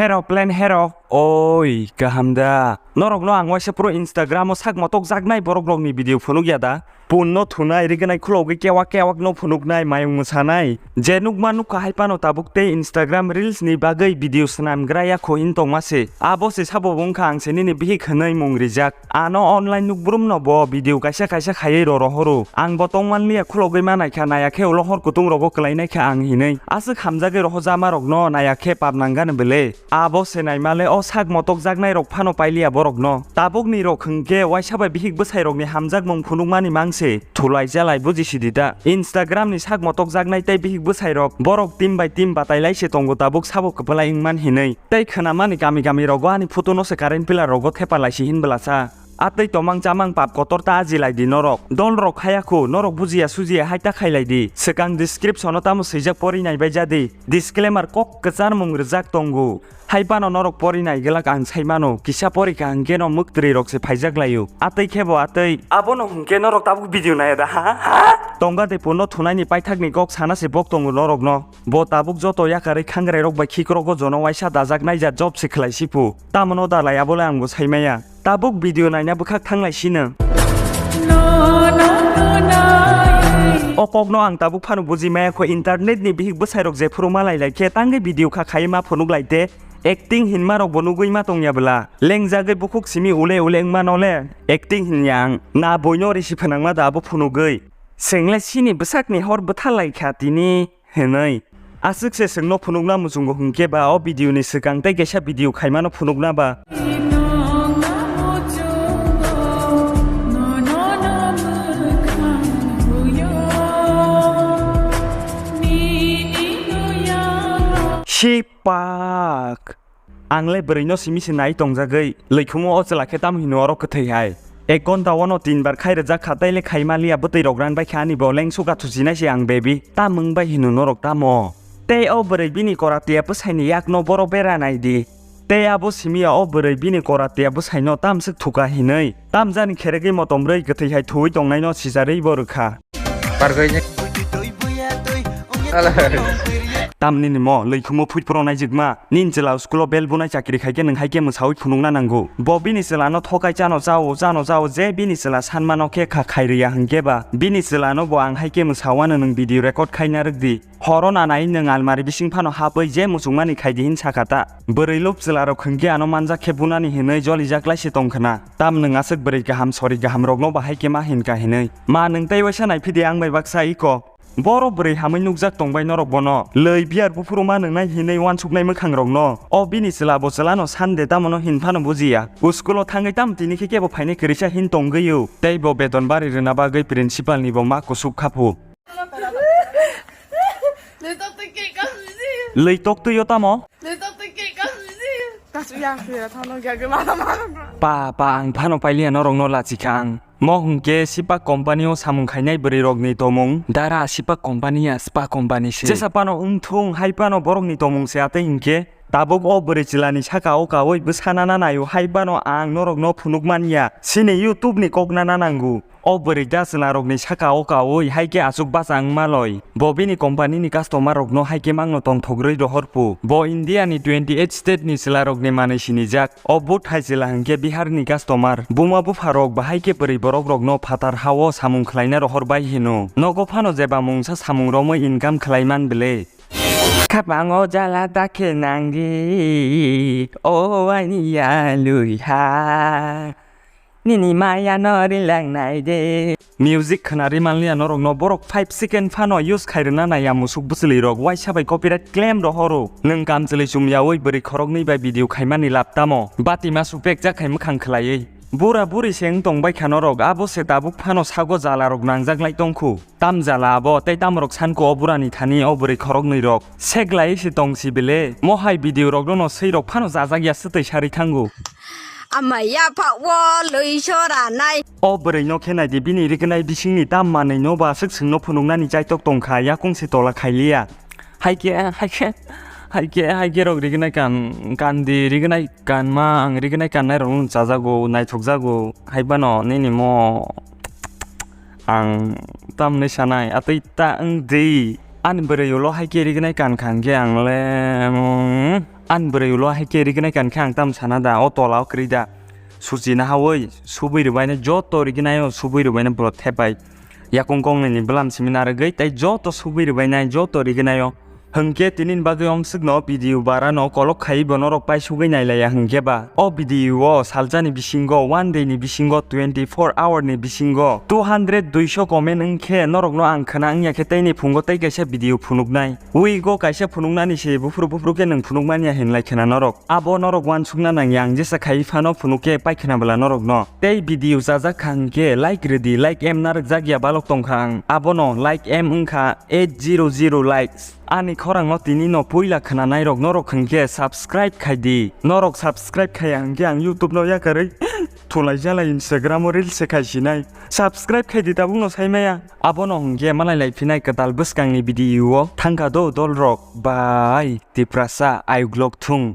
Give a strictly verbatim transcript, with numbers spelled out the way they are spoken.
Hero plan hero. Oi, kaham da. Norokno ang waisa pro Instagram o sak motok jaknai borok rokni video phunuk ya da. Pun no thunai, rignai khulogwi kewak kewak no phunuknai, mayung mwsanai. Je nukma nukha hai pano tabuk tei Instagram reels ni bagwi video swnam gra ya kho hin tongma se. Abo se sabo wngkha ang se nini bihik hwnwi mung rijak. Ano online nukbrum no bo video kaisa kaisa khaiwi roro horo. Ang bo tongman liya khulogwi manai kha, naya khe ulo hor kutung rogo kwlai nai kha ang hinwi. Aswk hamjagwi rohorjama rokno naya khe pap nang gana bele. Abo se naimale o sak motok jaknai rok phano pailiya borokno. Tabukni rok hwnkhe waisa bai bihik bwsai rokni hamjakmung phunukmani mang se. Thulai jalai buji sidi da. Instagram ni sak motok jaknai tei bihik bwsai rok borok team bai team batai lai se tongo tabuk sabo kwpalai wngman hinwi. Tei khwnamani kami kami rogo ani photo no se current pillar rogo thepa lai si hin bwlasa. A tei tomang chamang pap kotor ta aji lai di norok. Dol rok haya khu, norok bujiya sujiya hai ta khai lai di. Swkang description o tamo swijak pori nai bai ja di. Disclaimer kok kwchar mung rijak tongo. Hai pano norok pori nai glak ang sai mano. Kisa pori kha hwnkhe no mwktwrwi rok se phaijak lai o. A tei khe bo a tei. Abono hwnkhe norok tabuk video nai da ha? Ha? Tonga de puno thunai ni paithak ni kok sana se bok tongo norok no. Bo tabuk joto yakarwi khangrai rok bai khikrogo jono waisa dajak nai ja job se khlai si phu. Tamo no da lai abo le ang bo sai maya. Tabuk video naina bwkhak thanglai sino. O kokno ang tabuk phano buji maya kho, internet ni bihik bwsai rok jephuru malai lai khe tangwi video kha khai ma phunuk lai te, acting hinma rok bo nugwi ma tongya bwla, lengjagwi bukhuk simi ule ule wngma no le acting hinya ang, na boino risi phnangma da abo phunugwi. Sengle sini bwsakni hor bwtha lai kha tini. Hinwi. Aswk se chwngno phunukna muchungo hwnkhe ba o video ni swkang tei kaisa video khaimano phunukna ba. Sipak. Ang le bwrwi no simi se nai tongjagwi, lwikhumo o chwla khe tamo hino oro kwthwi hai. Ek ghonta o no tin bar khai rwjak kha, tei le khai maliya, bwtwi rok ran bai kha ani bo leng suka thuchinai se ang baby. Tamung bai hino norok tamo? Tei o bwrwi bini kora tiya bwsai ni yak no boro bera nai di. Tei abo simi ya o bwrwi bini kora tiya bwsai no tamswk thuka hinwi. Tamjani kheregwi motom rwi kwthwi hai thuwi tongnai no sijarwi bo rwkha. Bargoi ni. Ala. Tamni ni mo, lwikhumo phuipro naijikma. Nin chwla school o bel bunai chakri khai khe nwng hai khe mwsawi phunukna nango. Bo bini chwla no thokai chano chao, chano chao je bini chwla sanmano khe kha khai rwya hwnkhe ba. Bini chwla no bo ang hai khe mwsawano nwng video record khaina rwk di. Horo nanai nwng almari bising phano hapwi je muchungmani khai di hin sakha ta. Bwrwi lub chwla rok hwnkhe ano manjak khe bunani hinwi jolijak lai se tong khna. Tam nwng aswk bwrwi kaham sori kaham rokno bahai khe ma hinkha hinwi. Ma nwng tei waisa naiphidi ang bai baksa iko. Boro bwrwi hamwi nukjak tongbai norok bono. Lwi biyar buphuru ma nwngnai hinwi uansuknai mwkhang rokno. O bini chwla bo chwlano sande tamono hin phano bujiya. O school o thangwi tam tini khe kebo phainai kwrwisa hin tongwi o. Tei bo beton bari rwna bagwi principal ni bo ma kusuk kha phu. Lwi tok twi o tamo? Pa, pa, ang phano pailiya norokno lachi kha ang. Mo hwnkhe Sipak company o samung khainai bwrwi rokni tomung. Dara Sipak company ya, Spa company se. Jesa pano wngthung, hai pano borokni tomung se atwi hinkhe. Tabuk o bwrwi chwlani saka o kaui bwsa nana naio, hai pano ang norokno phunuk man ya. Chini YouTube ni kok nana nango. O bwrwi da chwla rokni saka o kaui hai khe achuk bacha wngma loi. Bo bini company ni customer rokno hai khe mangno tongthok rwi rohor phu. Bo India ni twenty eight state ni chwla rokni manwi sinijak. O but hai chwla hwnkhe Bihar ni customer. Buma bupha rok bahai khe bwrwi borok rokno phatar ha o samung khlaina rohor bai hino. Nogo phano jeba mungsa samung romwi income khlai man bwle. Khapango jala dakhe nangdi, o aini yalwi ha. Nini maya no rilak nai de. Music khwnari manliya norokno, borok five second phano use khairwna naiya musuk bwchwlwi rok, waisa bai copyright claim rohoro. Nwng kamchwlwi chumyaui bwrwi khoroknwi bai video khaimani lab tamo? Batima supek jak khai mwkhang khwlaiwi. Bura buri se wng tongbai kha norok, abo se tabuk phano sago jala rok nangjak lai tongkhu. Tam jala abo, tei tamrok sanko o burani thani o bwrwi khoroknwi rok. Seglai se tong si bele. Mo hai video rok no swi rok phano jajak ya swtwi sarwi thango. Ama yapha o lwi sora nai. O bwrwi no khe nai di, bini rignai bising ni tam manwi no ba swk swng no phunuk nani chaitok tong kha, yakung se tola khai liya. Hai khe, hai khe, hai khe, hai khe rok rignai kan, kan di rignai kan ma ang rignai kan nai rok no chajago, naithok jago. Hai bano nini mo. Ang tamni sanai, atwi ta wng di. Ani bwrwi ulo hai khe rignai kan kha hwnkhe ang le, mm, Ani bwrwi ulo hai khe rignai kan khe ang tam sana da, o tola o kwrwi da. Suchi na hawi, subui rwbaino joto rignai o, subui rwbaino bwlot thepai. Yakung kongnini bwlam simi narwgwi tei joto subui rwbainai, joto rignai o. Hwnkhe tini bagwi omswkno video bara no kolok khai bo norok paisugwi nailaiya hwnkhe ba. O video o saljani bisingo, one day ni bisingo, twenty four hour ni bisingo two hundred duiso comment wngkhe norokno ang khwna wngya khe teini phungo tei kaisa video phunuknai. Week o kaisa phunuknani se buphuru buphuru khe nwng phunukmanya hinlai khwna norok. Abo norok uansukna nangya ang jesa khai phano phunuk khe pai khwna bwla norokno. Tei video chajak kha hwnkhe like rwdi, like M narwkjak ya balok tongkha ang. Abono like M wngkha eight zero zero likes. Ani khorangno tini no puila khwnanairok norok hwnkhe subscribe khai di. Norok subscribe khaiya hwnkhe ang YouTube no yakarwi thulai jalai Instagram o reels se khai sinai. Subscribe khai di tabukno saimaya. Abono hwnkhe malai lai phinai kwtal bwskangni video o thangkha do dolrok. Bye. Tiprasa ayuklok thung.